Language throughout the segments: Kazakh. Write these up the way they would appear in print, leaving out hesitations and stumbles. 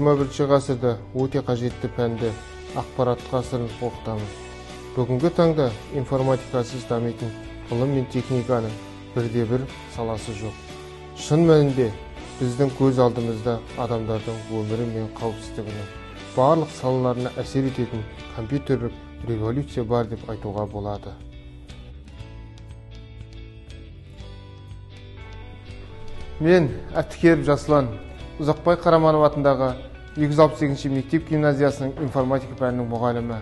21 ғасырда өте қажетті пәнді ақпарат ғасырын оқытамын. Бүгінгі таңда информатикасыз дамитын ғылым мен техниканың бірде-бір саласы жоқ. Шын мәнінде біздің көз алдымызда адамдардың өмірі мен қауіпсіздігінің барлық салаларына әсер ететін компьютерлік революция бар деп айтуға болады. Мен Әптікеров Жасұлан, Ұзақбай Қараманов атындағы 268-ші мектеп гимназиясының информатика пәнінің мұғалімі.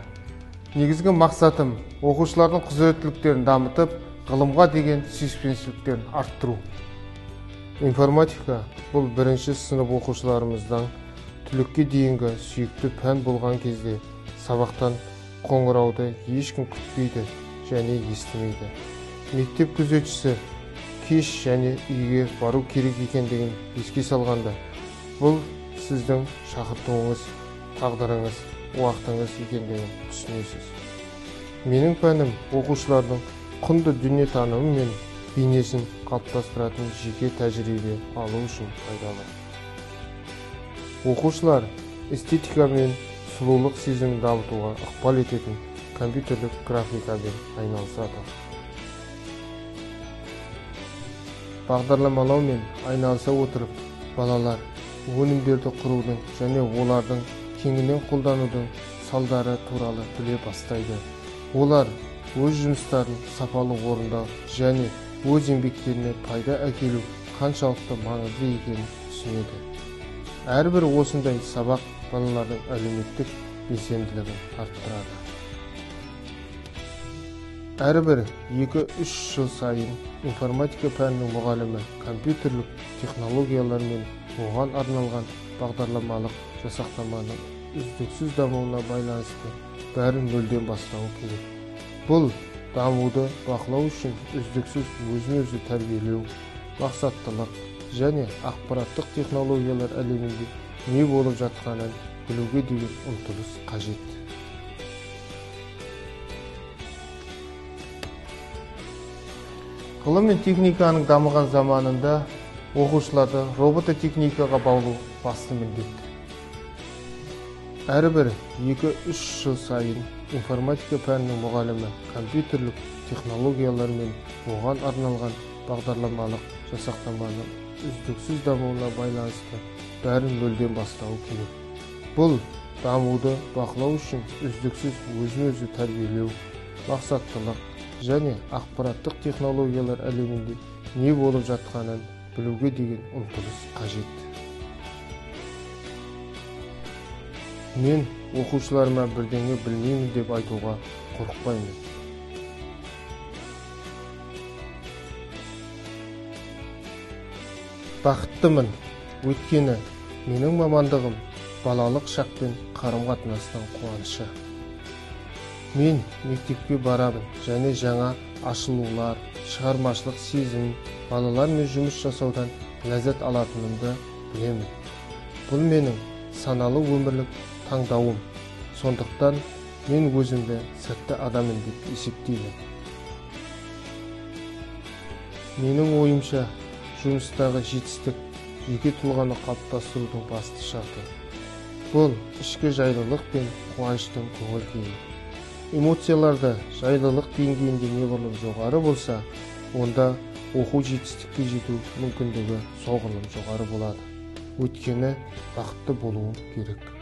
Негізгі мақсатым оқушылардың құзыреттіліктерін дамытып, ғылымға деген сүйіспеншіліктерін арттыру. Информатика бұл бірінші сынып оқушыларымыздан түлекке дейінгі сүйікті пән болған кезде сабақтан қоңырауды ешкім күтпейді және естімейді. Мектеп күзетшісі кеш және үйге бару керек екендігін еске салғанда, бұл сіздің шақыртуыңыз, тағдырыңыз, уақытыңыз екендігін түсінесіз. Менің пәнім оқушылардың құнды дүниетанымы мен бейнесін қалыптастыратын жеке тәжірибе алу үшін пайдалы. Оқушылар эстетика мен сұлулық сезімін дамытуға ықпал ететін компьютерлік графикамен айналысады. Бағдарламалаумен айналыса отырып, балалар өнімдерді құрудың және олардың кеңінен қолданудың салдары туралы біле бастайды. Олар өз жұмыстарын сапалы орындау және өз еңбектеріне пайда әкелу қаншалықты маңызды екенін түсінеді. Әрбір осындай сабақ балалардың әлеуметтік белсенділігін арттырады. Әрбір 2-3 жыл сайын информатика пәнінің мұғалімі компьютерлік технологиялар мен оған арналған бағдарламалық жасақтаманың үздіксіз дамуына байланысты бәрін нөлден бастауы керек. Бұл дамуды бақылау үшін үздіксіз өзін-өзі тәрбиелеу, мақсаттылық және ақпараттық технологиялар әлемінде не болып жатқанын білуге деген ұмтылыс қажет. Ғылым мен техниканың дамыған заманында оқушыларды робототехникаға баулу басты міндет. Әрбір 2-3 жыл сайын информатика пәнінің мұғалімі компьютерлік технологиялар мен оған арналған бағдарламалық жасақтаманың үздіксіз дамуына байланысты бәрін нөлден бастауы керек. Бұл дамуды бақылау үшін үздіксіз өзін-өзі тәрбиелеу, мақсаттылық және ақпараттық технологиялар әлемінде не болып жатқанын білуге деген ұмтылыс қажет. Мен оқушыларыма бірдеңе білмеймін деп айтуға қорықпаймын. Бақыттымын, өйткені менің мамандығым балалық шақпен қарым-қатынастың қуанышы. Мен мектепке барамын және жаңа ашылулар, шығармашылық сезім, балалармен жұмыс жасаудан ләззат алатынымды білемін. Бұл менің саналы өмірлік таңдауым. Сондықтан мен өзімді сәтті адаммын деп есептеймін. Менің ойымша, жұмыстағы жетістік жеке тұлғаны қалыптастырудың басты шарты. Бұл ішкі жайлылық пен қуаныштың көңіл күйі. Эмоцияларда жайлылық деңгейінде неғұрлым жоғары болса, онда оқу жетістікке жету мүмкіндігі соғұрлым жоғары болады. Өйткені бақытты болуым керек.